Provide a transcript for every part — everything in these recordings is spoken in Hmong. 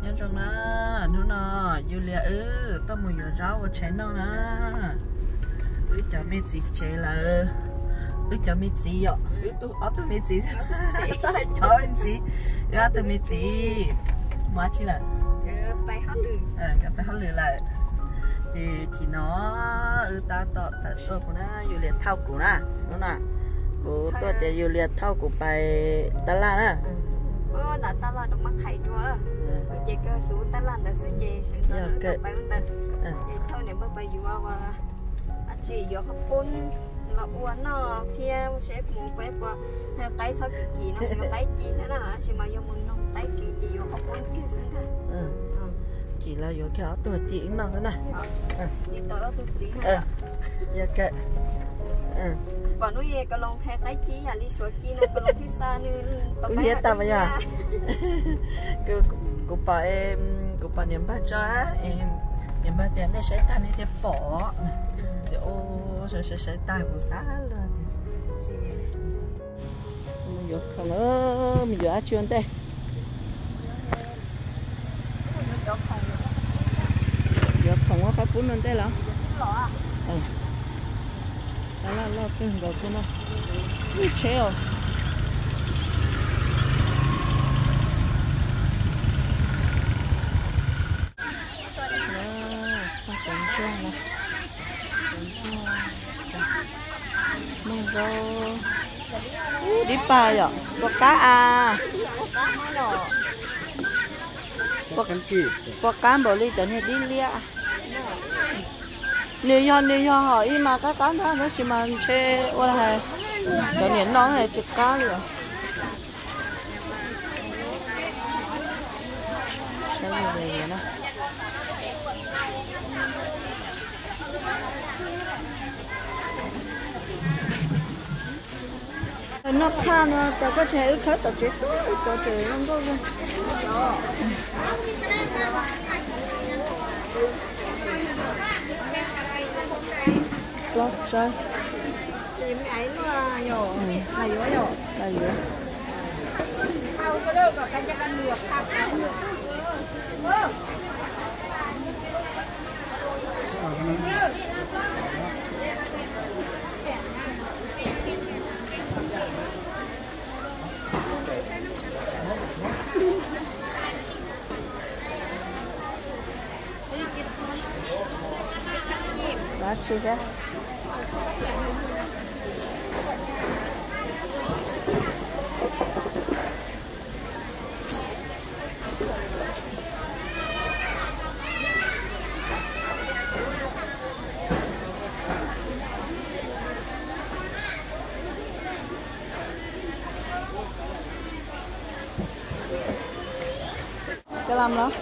Nyob zoo na, hnub no Yulia wb tuaj mus yuav zaub ua tshais noj na. Wb cov me txiv tsev lawm, wb cov me txiv yom, wb tug ob tug me txiv, txhob hais cov me txiv, wb ob tug me txiv mus dab tsi lawm? Nkawd pais hauj lwm lawm. Ces chim no wb tab tom tawm tuaj kuv na, Yulia thauj kuv na, hnub no kuv tuaj ces Yulia thauj kuv pais tab laj na. Yog kawg. Dab tsi yuav qhov poob los ua noj thiab seb mus peb puas nqaij txhob kis kis no, yuav qaib ci thiab na, tab sis mas yog mus noog qaib kis ces yuav qhov poob kiag xwb ntag. Kis los yuav kiag ob tug ci wb noj xwb na. Yog kawg. Pom hnub ib ka loos qhia qaib ci yam li suav ci no ka loos thiaj xa nws. Kuv liab tag pas yog. Kuv pom, kuv pom niam npawg tso, niam npawg tias nej saib tag nej thiaj pom. Ces ua saib saib tag kuv xav luag. Mus yuav khoom, mus yuav dab tsi ua ntej? Yuav khoom ua qab pub ua ntej los? Tab laj loj kawg nkaus tuaj no. Ub, tsheb os. Xyov, cov ntsuag no, cov ntsuag, moog zaub. Ub, dib pag yom, puas qab a? Puas qab npaum li cov niag dib liab? Nws yog, nws yog hom ib mas qab qab ntag, tab sis mas ntshe ua li hais cov niam no tsis qab li os. Noj phaj no tas koj tsis hais wb khawb tom tsev, tom tsev zoo nkauj kawg. Plaub tsaib. Yuav, yuav. Dab tsi thiab? Koj lam los?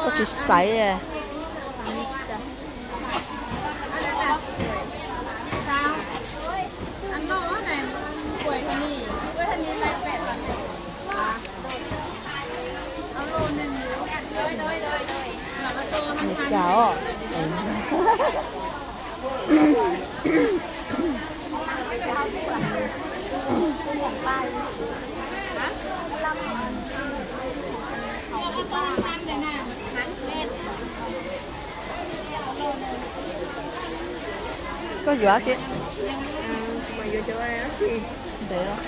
Koj tsis xaiv. Nws cas os. Koj yuav tsi? Ntev los?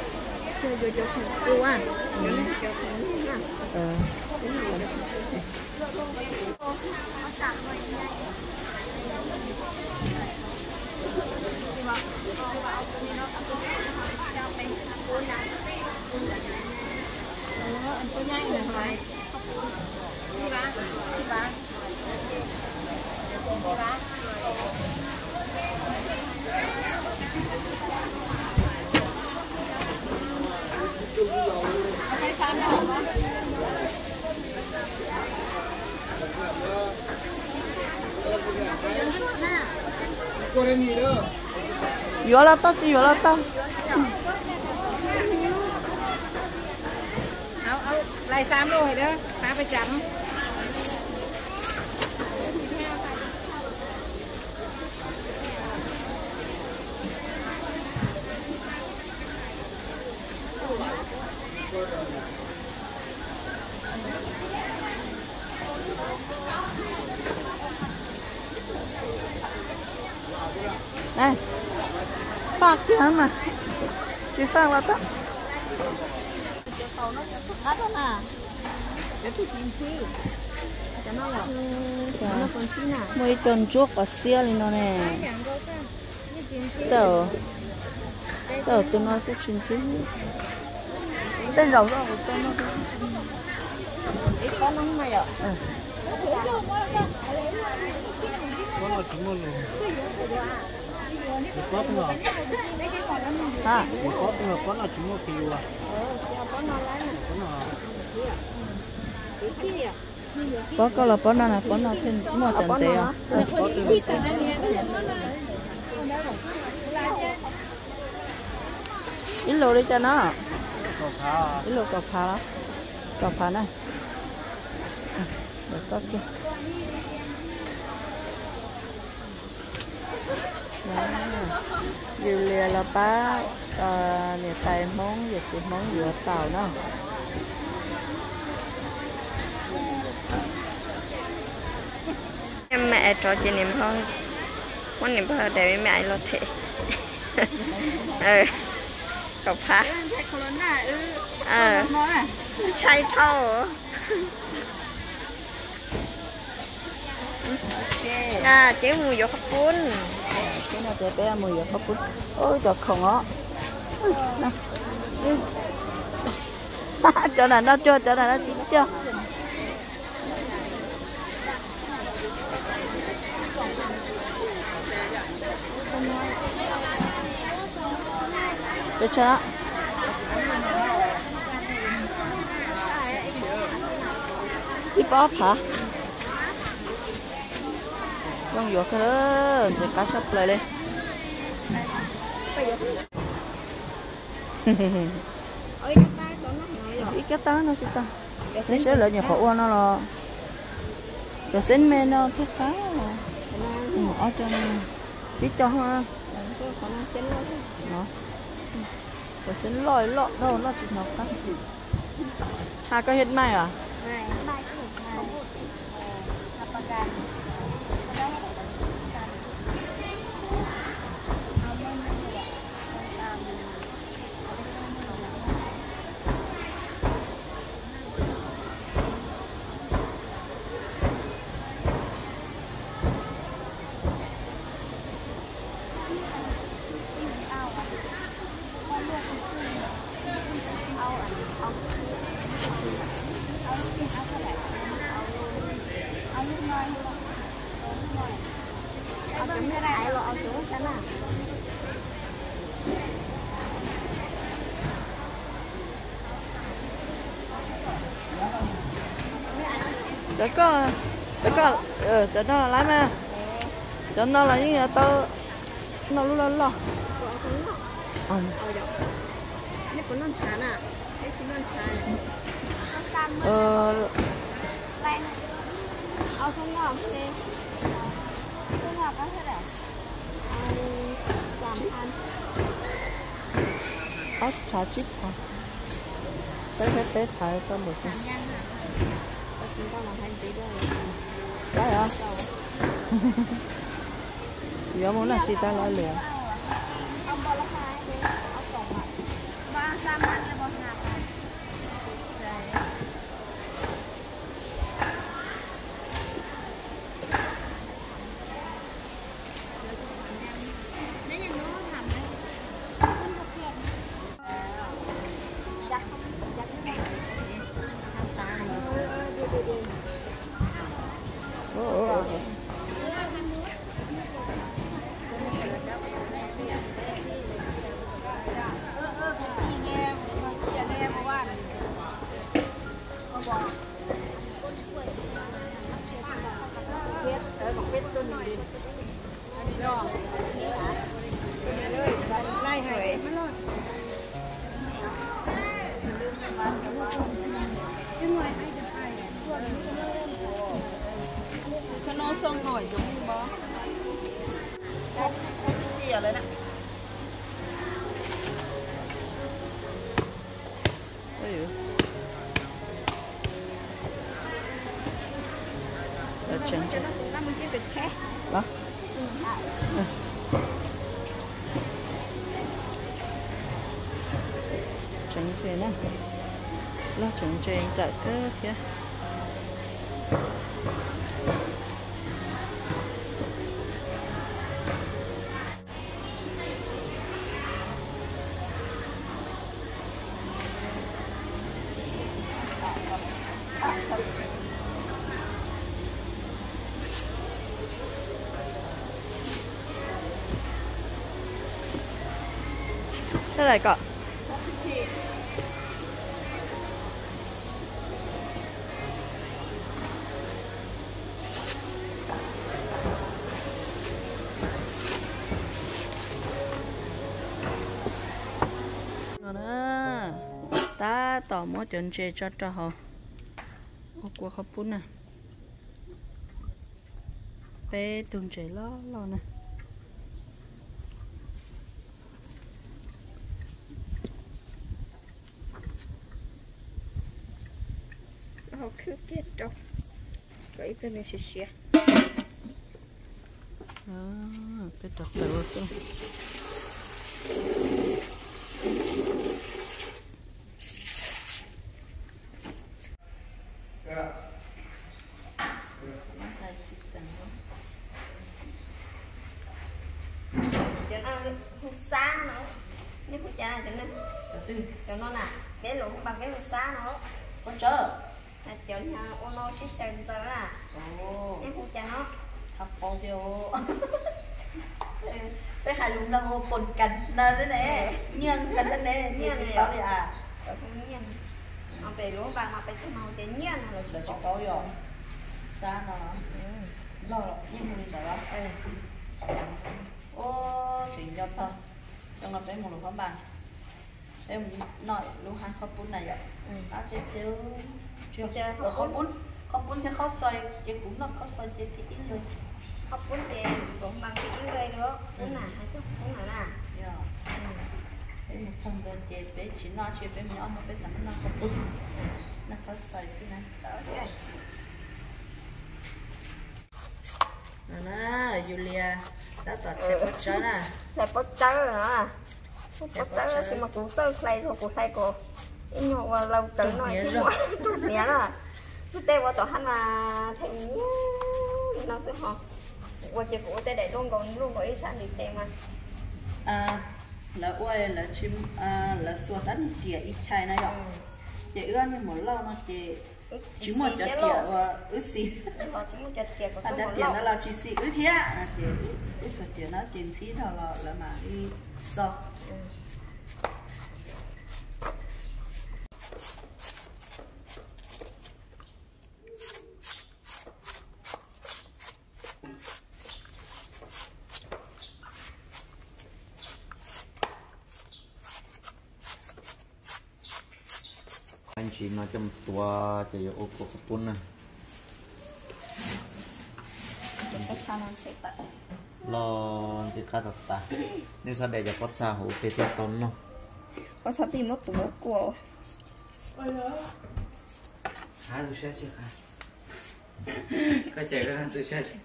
Yuav los tau, tsis yuav los tau. Lais xav mluj hais dab, pab pais tsam. Faj kiag mas, tsis faj los tau. Muaj ib co ntsuab qos xiab li no ne. Tau, tau tus no kuj tsis ntxim. Tej zaum zoo ua tau no. Pob koj los pob no na, pob no thiaj muaj cov ntev os. Ib lus li cas no? Ib lus kaum phav los? Kaum phav na. Yus lias los pab niam tais Hmoob yawm txiv Hmoob yuav taum na. Mej es rov ces niam npawg, muab niam npawg daim me me los them. Kaum phav. Ntshai dhau. Ces mus yuav qhob pub. Peb mus yuav qhob pub. Cov khoom os. Cov na noj cuag, cov na noj tsis cuag. Ib pob phav. Zoo yuav kawg, ntxim qab tshaj plaws li. Ib kab tab no tsis tag. Nej saib lawv nyuam qhuav ua no los cov xeeb me no thiaj qab. Ob co, tib co. Cov xeeb loj loj no noj tsis hnov qab. Ha koj hiaj maij os. Cov koj, cov koj, cov no lawm mas. Cov no los yeej yuav tau noj lub loj loj. Ob phav tsib phav. Saib saib peb phav tau npaum cas. Yuav mus noj tsis tau los lwm. Tsev, los, tsev ntses na, los tsev ntses nrawm kawg thiab. Tab lais kom no na, tab tom muab cov ntses tso rau hauv ua kua qhaub poob na. Peb tug ntses loj loj na. Hau khwb kiag rau kom ib pliag nws siav siav. Peb rov tawm ua tuaj. Cov no hu xab no, nej hu cas cov no? Cov no na, peb lus Hmoob Nplog peb hu xab no. Cov ua no sib xyaw ntxaws na, nej hu cas no? Peb hais lus Nplog ua pos kas na xwb ne, nyiaj na ne, nyiaj tsis paub li as. Pem lus Nplog mas peb tug no tias nyiaj no lawv tsis paub yom. Xab no, Nplog yeej hu li ntawd. Ua tseem nco txog, zoo no peb mus lus Hmoob Nplog, peb mus noj lub hab qhaub poob na yom. Qab teb teb, qhaub poob thiab qhaub xoi ces kuv noj qhaub xoi ces thib ib lawm. Qhaub poob ces kuv mas thib ib lawm, poob na, hais tias poob na na. Peb mus txog ntawd ces peb tsis noj tsis, peb mus nyob no peb xav noj qhaub poob, noj qhaub xoi xwb na. No na, Yulia tab tom hlais pob tsawb na. Hlais pob tsawb no. Pob tsawb tab sis mas kuv txawj hlais, kuv hlais kom ib nyuag ua lau tsawv no thiab, ntug hniav na. Lub teb ua tom hab mas theem nyiam li no xwb ho. Ua ces kuv ua tej daim duab nkaus luj nkaus ib sab ntiv tes mas. Lawv ua lawv tsis, lawv xuas rab niag riam ib chais na yom. Ces wb niag maum lauj no ces tsis muaj cov riam uas wb xis, cov riam ntawd los tsis xis wb thiab no ces wb xuas riam no ces ntxhib dhau los lawv mam li xo. Ntsis no coj mus tuav ces yuav ua kua qhaub poob na. Los ntxim qab tas tas. Nej xav de cov pob txha hauv ua ke thiaj tau noj. Pob txha tij muab tuav kua. Hav tu sab sib qab. Koj cais koj tu sab sib.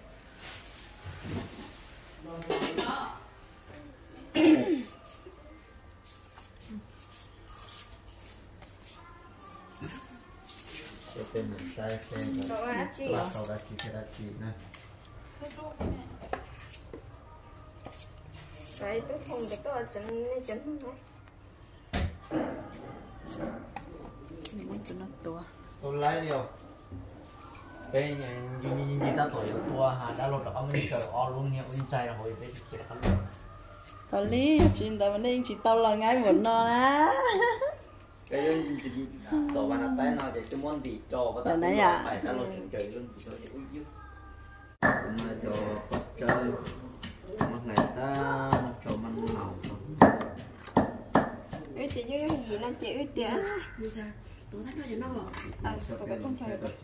Peb mus saib seb tau dab tsi thiab dab tsi na. Tub Hoo nkawd tuaj tseev nej cov neeg. Tus no tuav. Tus laib li os. Peb nci nci tab tom yuav tua ha dab laug rov qab muab ncaws ob lub niag ub ntxaig rau hauv peb tsis khiav rov qab los. Tau li, yog tsis li ntawd mas nej yeej tsis tau los nqaij npaum no na. Tom vas na taib no ces twb muab ntim rau pas tas peb los pais dab laug tseem ncaws lub ntxim rau ces ub yub. Tus no cov pob tsawb muab hlais tag muab tso maj maus. Wb tias yus yog yim no ces wb tias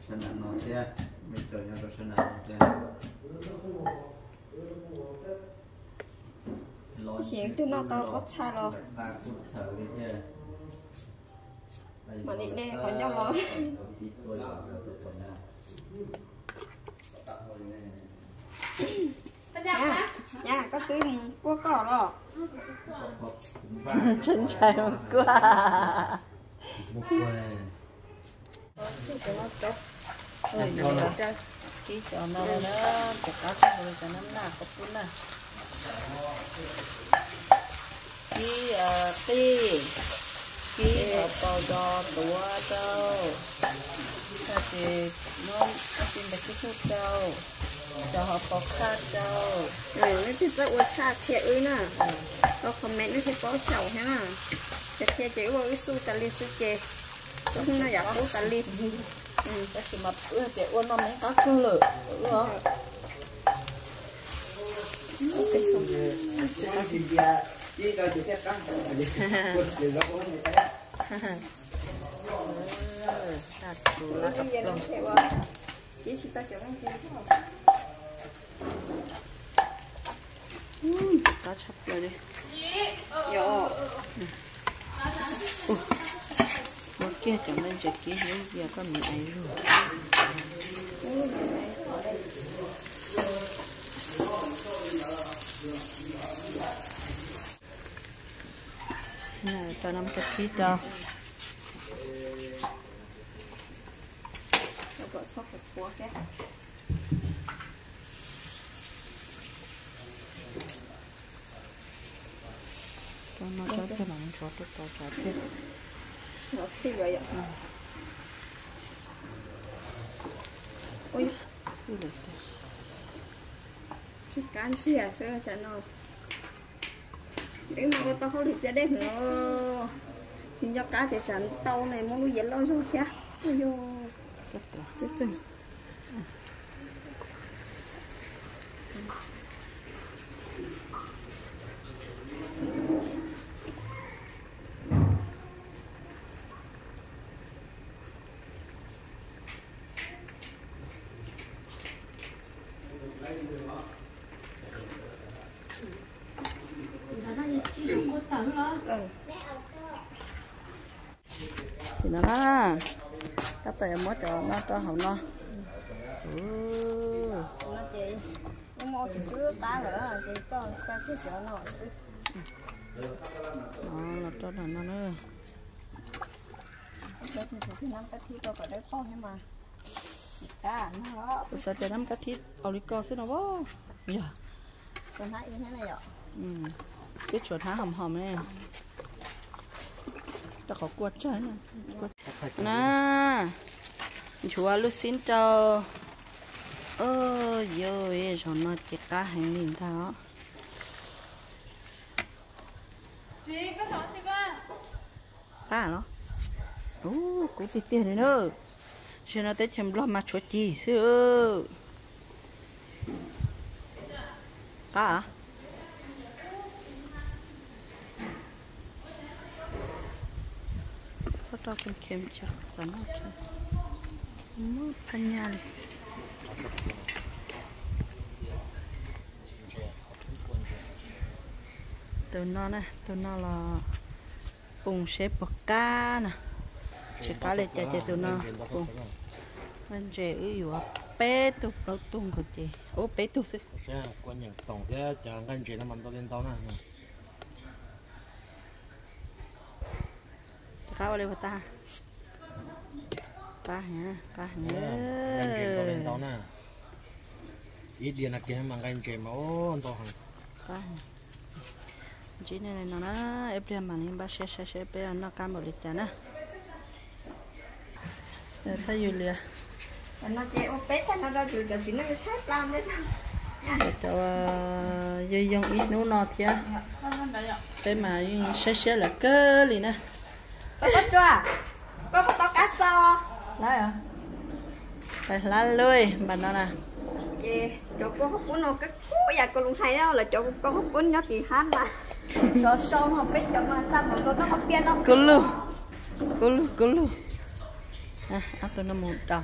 sab nram no thiab, me tso nyob rau sab nram no thiab. Tab sis twg noj tau pob txha los qa kuj txhaws li thiab. Mam li de qhov ncauj los. Nyab, koj twb kuaj koj los? Ntshai mus kuaj. Kib cov no na, cov qab tag cov no na, qhov pub na. Kib qij, kib hauv paus dos tuav rau, ces muab kib ntawd kib tsuj rau, cov hauv paus qhaj rau. Leej twg txawj ua tshaj qhia wb na, tau comment wb thiaj paub xyaum thiab na. Tsis qhia ces wb ua wb xub tas li xwb ces, hnub no yam qub tas li. Tab sis mas wb tias ua no me qab kawg lawm. Ntxim qab tshaj plaws li. Muab kiag cov nqaij ntses kib ib yam koj miv ais zuj. Tau nab kab thib rau. Cov no cov twg los ntxuav rau tau cov thiab. Tsis kab ntxiag xwb tsam no. Wb mas ua tau hauj lwm txias dej heev os. Tsis nco qab tias tsam ntau ne muab lub yias loj zog thiab. Ua yog txeeg. Tim no na, tab tom yuav muab cov no rau hauv no. Ces yeej muaj tus tswb qab lawm ces koj xav kiag cov no xwb. Los rau no na. Kuv xav tias nab kab thib tau li ko xwb no as. Yog. Twb tshuav hnab hom hom ne. Rau qhov kua tsawg na. Nchuav lub xib rau. Yog, zaum no ces qab heev li ntag os. Qab los? Ub, kub tiag tiag li na. Zaum no teb chaws Nplog mas tshuav cig xwb. Qab. Txhob rau khem khem, xav noj khem. Muaj phaj nyaj li. Tus no na, tus no los pum seb puas qab na. Tsis qab li cas ces tus no pum. Nqaij ntses wb yuav peb tug plaub tug nkaus ces, ub, peb tug xwb. Qab ua li puas tag? Qab heev, qab heev. Ib diav no kiag mas nqaij ntses mas ntau heev. Ntsib nej li no na, ib pliag mam li npaj siab saib seb peb noj qab npaum li cas na. Thaj Yus Lias, cov yog yoog ib hnub no thiab. Peb mas yeej saib siab lawm kawg li na. Pais hlab luj npam no na. Kub lug, kub lug, kub lug. Ob tug no mus rau.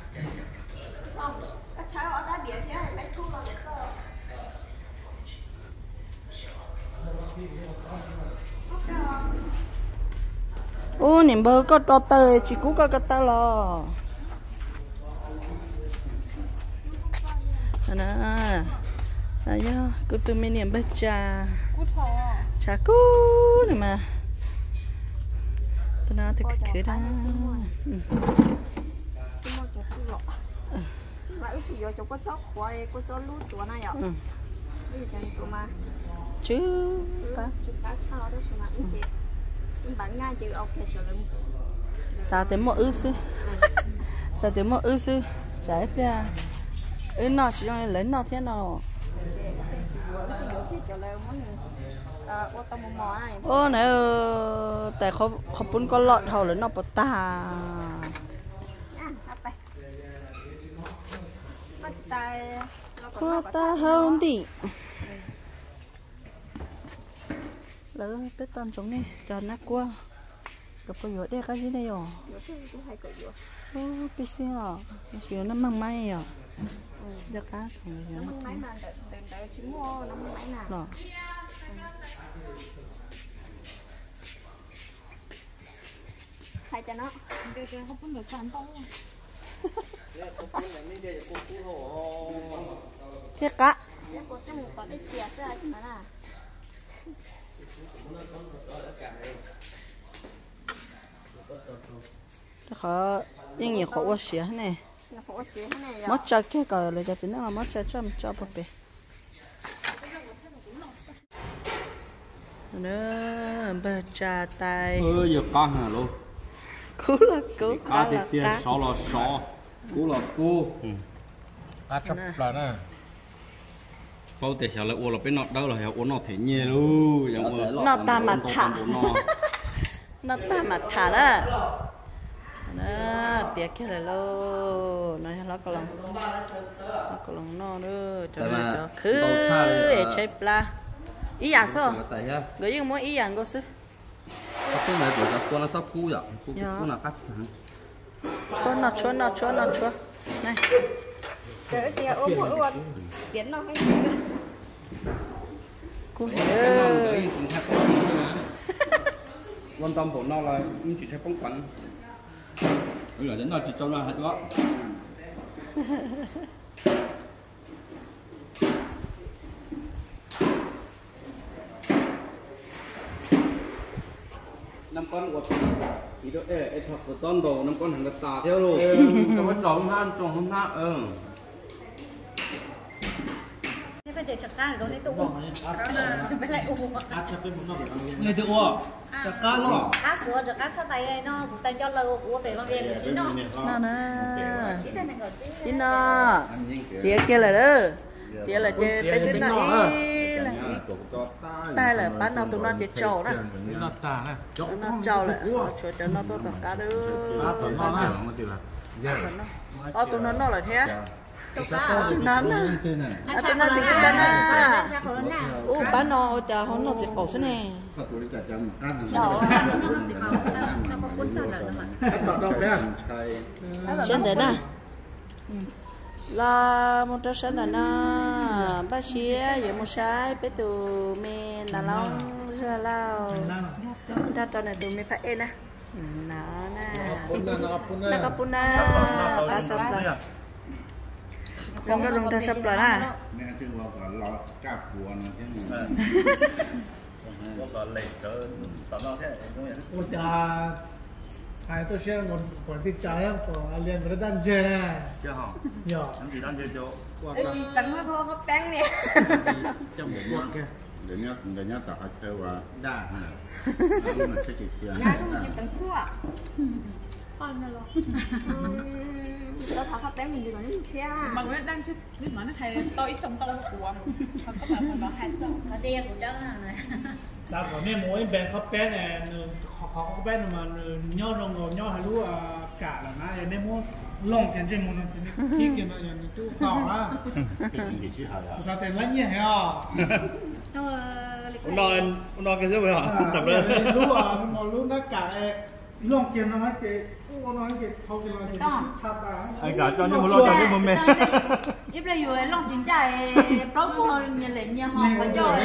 Ub, niam npawg, koj rau taw tsis kub koj ko taw los? Na, no yog kuv tus me niam npawg Tsa, tshav kub no mas, tus no tus khwv da. Tsw, xav tias muaj wb xwb, xav tias muaj wb xwb, tsam ib pliag wb noj tsis zoo li lawv noj thiab no. Ua na, tais qhov pub koj loj dhau lawv noj puas tag. Qhuav tag hauv ntim. Lawv peb toj ntsoov nej cov nab kuab, cov puas yuav dej qab zib nej yom? Peb xwb os, yuav nab meej maib yom? Nco qab los. Thiab qab. Qhov yeej nyuam qhuav ua siav ne. Muab tsaws kiag kom lawv cov txiv neej los muab tsaws tso mus tso puag pem. Npawg Tsa tais. Yog qab los kub, kub los qab, qab tiag tiag, sov los sov, kub los kub. Qab tshaj plaws na. Tsis paub tias xyov lawv ua los peb noj dawb los yog ua noj them nyiaj lauj. Noj tag mas tham, noj tag mas tham na. Tiav kiag lawm lauj. No yog hlob Kaus Loos noj, cov no cov khwv es tshaib plab. Ib yam xwb, nkawd yeej muab ib yam nkaus xwb. Tshuab noj, tshuab noj, tshuab noj, tshuab. Kub heev. Ua ntau npaum no los tsis tshua poob peev. Noj tsis tau no hais dua. Nab kob ua es thov kuv txob ntaus nab kob hneev tas tas thiab lauj. Leej twg ua? Rov qab los. Qab xwb, rov qab tshaj tais no, kuv tais nco lawm kuv ua pem vaj vias kuv tsis noj. No na, ib no, tiav kiag lawm, tiav lawm ces peb twb noj ib leeg ib taig lawm, pab no tus no ces tsaus na. No tsaus lawm, tshuav cov no tuaj tom qab. Ob tug no noj lawm thiab. Tus no, tus no tsis tau noj. Ub, pab no ua cas ho noj txiv qaum xwb ne. Sawv ntawm na, los mus rau sab nram no, npaj siab yuav mus saib peb tus me nas loob zaj lauj, nrog rau nws tus me phab ej na. No na, noj koj pub na, qab tshaj plaws. Zoo nkauj zoo nraug tshaj plaws na. Ua cas hais tuaj siab nkaus, kuv tij tsa thiab kuv Lias nkawd daj ntseg na. Yog, Xav kom nej mus ib npe qhov peb ne, nws qhov qhov peb no mas nws nyob zoo nkaus nyob hauv lub kam lawm na, yog nej muab looj kiag ntsej muag no ces nej qhib kiag no yog nws twb tau na. Kuv xav tias lab nyiaj heev os. Lub, lub nab kam looj kiag no ces ua no ces thau kiag no ces tha tas. Cov ntsej muag loj cov ntsej muag me. Ib pliag yus looj tsis ncaj, plaub muag nyias lem nyias ho qhov ncauj.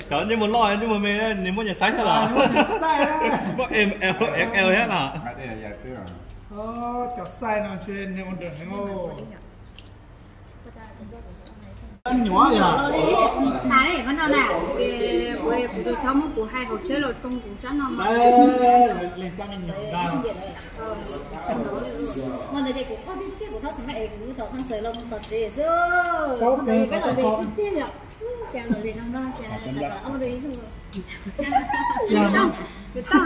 Cov ntsej muag loj ntsej muag me nws muab nyias xaiv thiab los? Muab M L X L thiab los? Cov xaiv no ntshe nws ua nrawm heev. Nyuam yog tas li mas no na, ces kuv, kuv tus thab muab kuv hais hauv tsheb los tsoo kuv sab no mas. Ua ntawd ces kuv quaj tiag tiag, kuv thab xav mas es kuv tom qhov xwm los mus tom tsev xwb. Ua ntawd peb los tiag tiag yom. Ces los li no no ces kuv tau